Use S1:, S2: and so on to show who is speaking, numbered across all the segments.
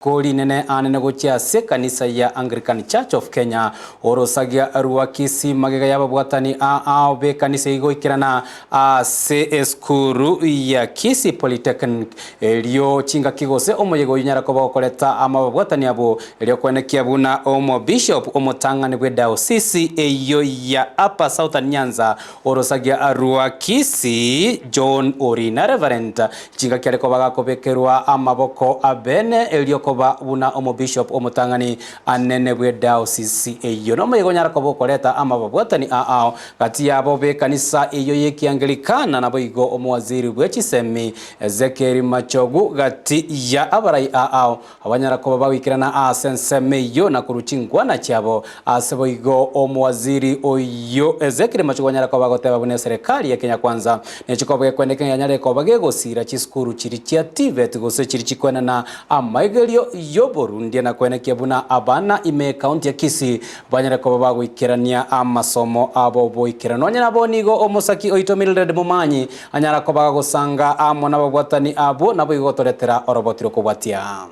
S1: Rituko rinene anene gochia ase ekanisa ya Anglican Church of Kenya, orosagia rwa Kisii magega y'ababwatani ao b'ekanisa eyio goikerana ase esukuru ya Kisii Polytechnic erio chingaki gose omoyega oyio onyare koba okoreta amo ababwatani abwo erio koenekia buna omobishop omotang'ani bw'edaosisi eyio ya Upper Southern Nyanza orosagia rwa Kisii John Orina Reverend Chingaki are koba gakobekerwa amaboko abene erio koba buna omobishop omotang'ani anene bw'edaosisi eyio. Nomoyega onyara koba okoreta amababwatani ao gati yabo b'ekanisa eyio y'Ekianglikana naboigo omowaziri bwe chisemi Ezekiel Machogu gati ya abarai ao Abanyara koba bagoikerana ase ensemo eyio na korwa chinkwana chiabo. Ase boigo omowaziri oyio Ezekiel Machogu anyare koba agoteba buna eserekari ya Kenya Kwanza nechi koba gekwenda ekeng'e yanyare koba gegosira chisukuru chiria chia TVET gose chiria chikoenana amaigerio y'oborundia na koenekia buna abana ime ekaunti ya Kisii banyare koba bagoikerania amasomo abo boikeranu. Onye nabo nigo omosaki oito Mildred Momanyi Anyara koba gagosanga amo nababwatani abwo, naboigo gotoretera oroboti rw'okobwatia.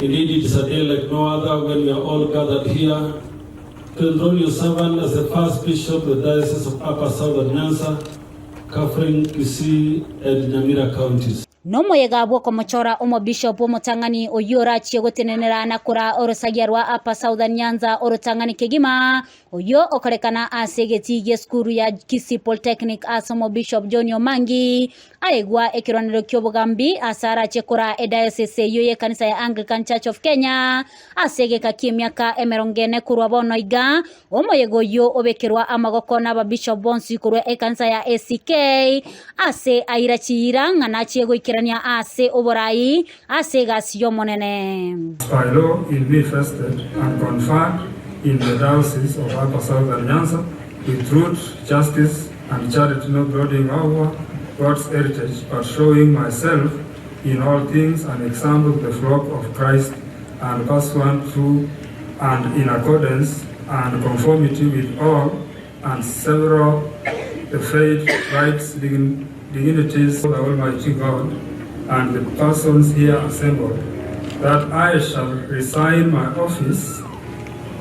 S2: Indeed it is a day like no other when we are all gathered here to enthrone your servant as the first bishop of the Diocese of Upper Southern Nyanza, covering Kisii and Nyamira counties.
S3: Nomoyega bw'okomochora omobishop omotang'ani oyio orachie gotenenera na koraa orosagia rwa Upper Southern Nyanza orotang'ani kegima, oyio okorekana ase egetii gi'esukuru ya Kisii Polytechnic ase omobishop John Omangi aregwa ekerwanero ki'obogambi ase arachie koraa ediocese eyio y'ekanisa ya Anglican Church of Kenya ase egeka ki'emiaka emerongo ene korwa bono iga. Omoyega oyio obekerwa amagoko n'ababishop bonsi korwa ekanisa ya ACK ase aira chiira ng'a nachie goikerania ase oborai ase egasi y'Omonene.
S2: As by law in me vested and conferred in the Diocese of Upper Southern Nyanza with truth, justice and charity not lording over God's heritage but showing myself in all things an example to the flock of Christ and pursuant to and in accordance and conformity with all and several the faith, rights, dignities of the Almighty God and the persons here assembled, that I shall resign my office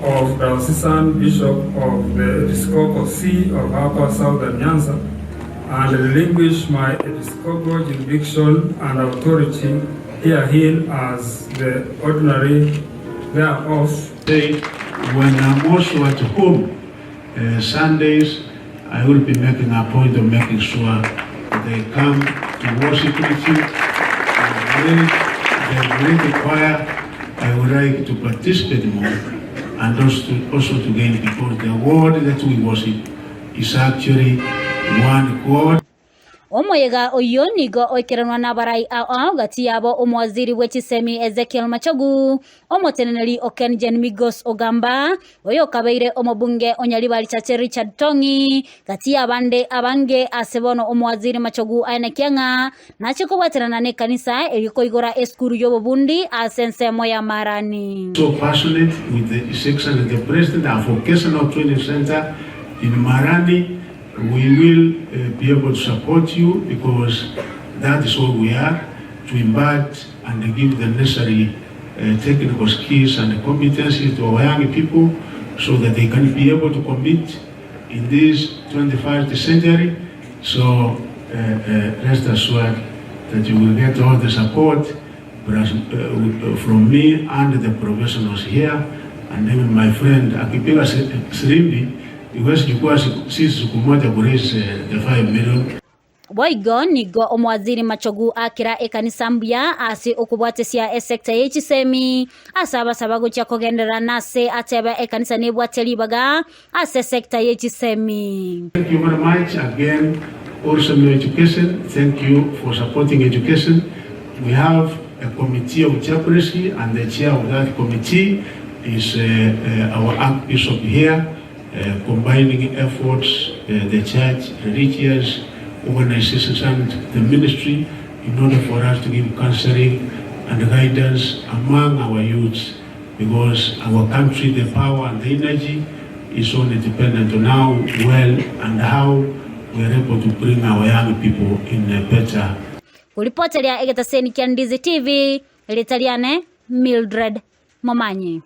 S2: of Diocesan Bishop of the Episcopal See of Upper Southern Nyanza and relinquish my episcopal jurisdiction and authority herein as the ordinary thereof.
S4: Say when I'm also at home Sundays I will be making a point of making sure they come to worship with you and lead the great choir. I would like to participate more and also to, also to gain because the God that we worship is actually one God.
S3: Omoyega oyio nigo oikeranwa nabarai ao ao gati yabo omowaziri bwe chisemi Ezekiel Machogu, omoteneneri o KenGen Migos Ogamba, oyokabeire omobunge o Nyaribari Chache Richard Tong'i, gati y'abande abange ase bono omowaziri Machogu aenekia ng'a nache kobwaterana nekanisa erio koigora esukuru y'obobundi ase ensemo ya Marani.
S4: So passionate with the His Excellency the President our vocational training center in Marani We will be able to support you because that is what we are, to impart and give the necessary technical skills and competencies to our young people so that they can be able to compete in this 21st century. So rest assured that you will get all the support from me and the professionals here and even my friend akipiga sirimbi Igo sichukua si siku moja ku raise the 5 million.
S3: Boigo nigo omowaziri Machogu akera ekanisa mbuya ase okobwatesia esecta ye chisemi ase abasaba gochia kogenderera nase atebe ekanisa nebwate ribaga ase esecta ye chisemi.
S4: Thank you very much again also education thank you for supporting education we have a committee of chaplaincy and the chair of that committee is our archbishop here combining efforts the church religious organizations and the ministry in order for us to give counseling and guidance among our youths because our country the power and the energy is only dependent on how well and how. we are able to bring our young people in a better
S3: Koripoteria egetaseni kia Ndizi TV, erieta riane Mildred Momanyi.